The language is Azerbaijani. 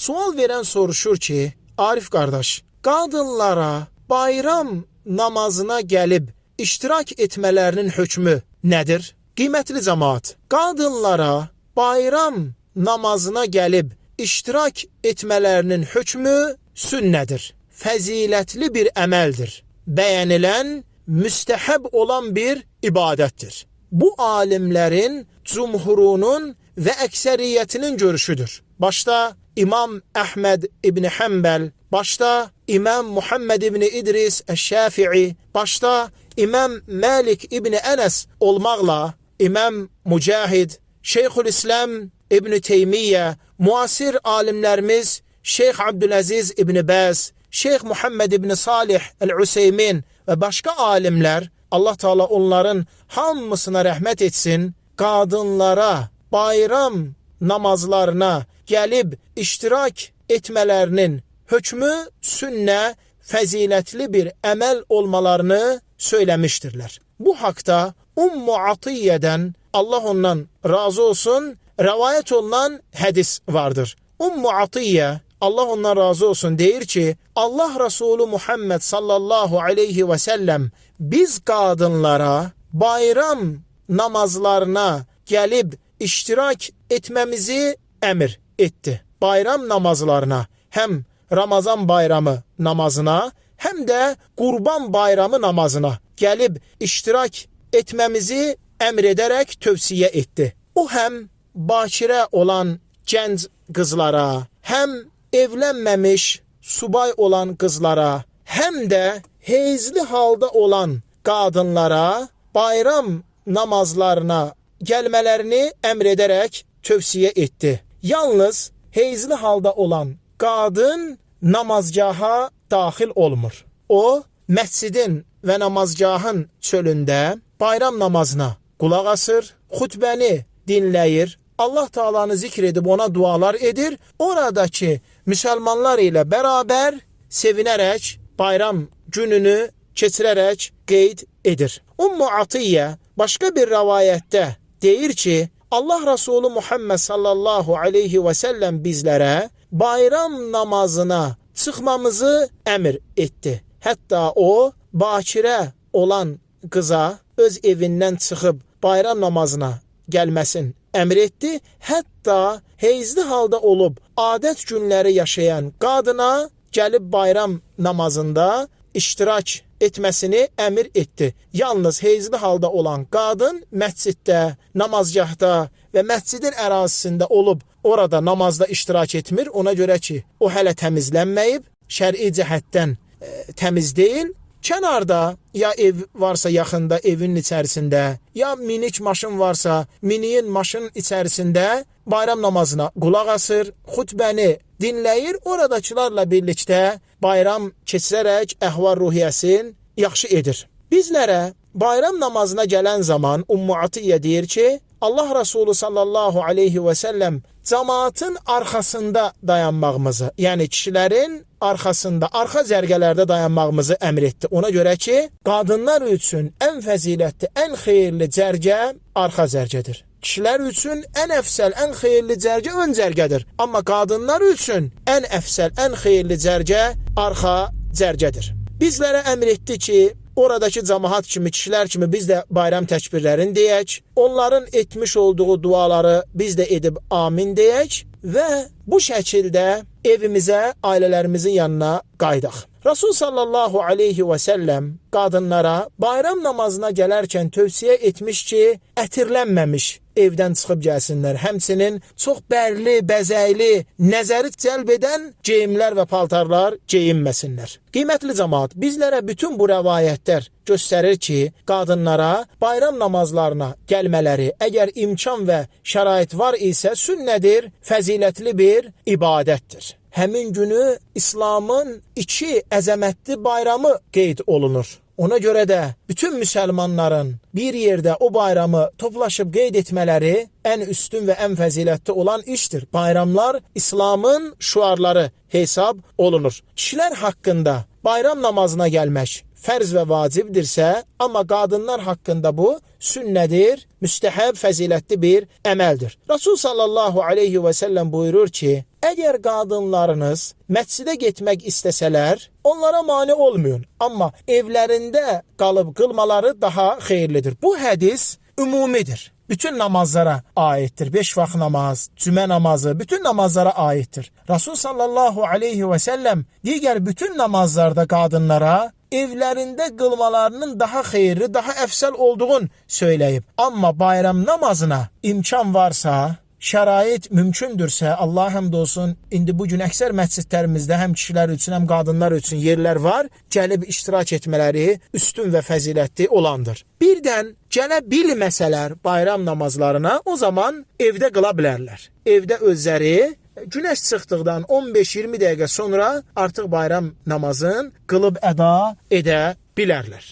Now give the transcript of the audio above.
Sual verən soruşur ki, Arif qardaş, qadınlara bayram namazına gəlib iştirak etmələrinin hökmü nədir? Qiymətli cəmaat, qadınlara bayram namazına gəlib iştirak etmələrinin hökmü sünnədir. Fəzilətli bir əməldir. Bəyənilən, müstəhəb olan bir ibadətdir. Bu alimlərin cumhurunun və əksəriyyətinin görüşüdür. Başda İmam Əhməd İbni Həmbəl, başda İmam Muhammed İbni İdris Əş-Şafii, başda İmam Məlik İbni Ənəs olmaqla İmam Mücahid, Şeyxülislam İbni Teymiyyə, müasir alimlərimiz Şeyx Abdüləziz İbni Bəz, Şeyx Muhammed İbni Salih Əl-Üseymin və başqa alimlər, Allah Teala onların hamısına rəhmət etsin, qadınlara bayram namazlarına gəlib iştirak etmələrinin hökmü sünnə, fəzilətli bir əməl olmalarını söyləmişdirlər. Bu haqda Ummu Atiyyədən, Allah ondan razı olsun, rəvayət olunan hədis vardır. Ummu Atiyyə, Allah ondan razı olsun, deyir ki, Allah Resulü Muhammed sallallahu aleyhi və səlləm biz qadınlara bayram namazlarına gəlib iştirak etməmizi əmr etdi. Bayram namazlarına, həm Ramazan bayramı namazına, həm də Qurban bayramı namazına gəlib iştirak etməmizi əmr edərək tövsiyə etdi. O həm bakirə olan gənc qızlara, həm evlənməmiş subay olan qızlara, həm də heyzli halda olan qadınlara bayram namazlarına gəlmələrini əmr edərək tövsiyə etdi. Yalnız heyzli halda olan qadın namazgaha daxil olmur. O, məscidin və namazgahın çölündə bayram namazına qulaq asır, xutbəni dinləyir, Allah Taala'nı zikr edib ona dualar edir. Oradakı müsəlmanlar ilə bərabər sevinərək bayram gününü keçirərək qeyd edir. Ummu Atiyyə başqa bir rəvayətdə deyir ki, Allah Resulü Muhammed sallallahu aleyhi və səlləm bizlərə bayram namazına çıxmamızı əmr etdi. Hətta o, bakirə olan qıza öz evindən çıxıb bayram namazına gəlməsin əmr etdi. Hətta heyzli halda olub adət günləri yaşayan qadına gəlib bayram namazında iştirak etməsini əmr etdi. Yalnız heyzli halda olan qadın məsciddə, namazgahda və məscidin ərazisində olub orada namazda iştirak etmir. Ona görə ki, o hələ təmizlənməyib, şər'i cəhətdən təmiz deyil. Kənarda ya ev varsa yaxında evin içərisində, ya minik maşın varsa miniyin maşın içərisində bayram namazına qulaq asır, xutbəni dinləyir, oradakılarla birlikdə bayram keçirərək əhval-ruhiyyəsini yaxşı edir. Bizlərə bayram namazına gələn zaman Ummu Atiyyə deyir ki, Allah Resulü sallallahu aleyhi və səlləm cəmaatın arxasında dayanmağımızı, yəni kişilərin arxasında, arxa cərgələrdə dayanmağımızı əmr etdi. Ona görə ki, qadınlar üçün ən fəzilətli, ən xeyirli cərgə arxa cərgədir. Kişilər üçün ən əfsəl, ən xeyirli cərgə ön cərgədir. Amma qadınlar üçün ən əfsəl, ən xeyirli cərgə arxa cərgədir. Bizlərə əmr etdi ki, oradakı cəmaat kimi, kişilər kimi biz də bayram təkbirlərini deyək, onların etmiş olduğu duaları biz də edib amin deyək və bu şəkildə evimizə, ailələrimizin yanına qayıdaq. Rasul sallallahu aleyhi və səlləm qadınlara bayram namazına gələrkən tövsiyə etmiş ki, ətirlənməmiş evdən çıxıb gəlsinlər. Həmçinin çox bərli, bəzəkli, nəzəri cəlb edən geyimlər və paltarlar geyinməsinlər. Qiymətli cəmaat, bizlərə bütün bu rəvayətlər göstərir ki, qadınlara bayram namazlarına gəlmələri, əgər imkan və şərait var isə sünnədir, fəzilətli bir ibadətdir. Həmin günü İslamın iki əzəmətli bayramı qeyd olunur. Ona görə də bütün müsəlmanların bir yerdə o bayramı toplaşıb qeyd etmələri ən üstün və ən fəzilətli olan işdir. Bayramlar İslamın şüarları hesab olunur. Kişilər haqqında bayram namazına gəlmək fərz və vacibdirsə, amma qadınlar haqqında bu sünnədir, müstəhəb, fəzilətli bir əməldir. Rasul sallallahu aleyhi və səlləm buyurur ki, əgər qadınlarınız məscidə getmək istəsələr, onlara mane olmayın, amma evlərində qalıb qılmaları daha xeyirlidir. Bu hədis ümumidir. Bütün namazlara aiddir. 5 vaxt namaz, cümə namazı, bütün namazlara aiddir. Rasul sallallahu aleyhi və səlləm digər bütün namazlarda qadınlara evlərində qılmalarının daha xeyirli, daha əfsəl olduğunu söyləyib. Amma bayram namazına imkan varsa, şərait mümkündürsə, Allaha həmd olsun, indi bu gün əksər məscidlərimizdə həm kişilər üçün, həm qadınlar üçün yerlər var, gəlib iştirak etmələri üstün və fəzilətli olandır. Birdən gələ bilməsələr bayram namazlarına, o zaman evdə qıla bilərlər. Evdə özləri günəş çıxdıqdan 15-20 dəqiqə sonra artıq bayram namazını qılıb əda edə bilərlər.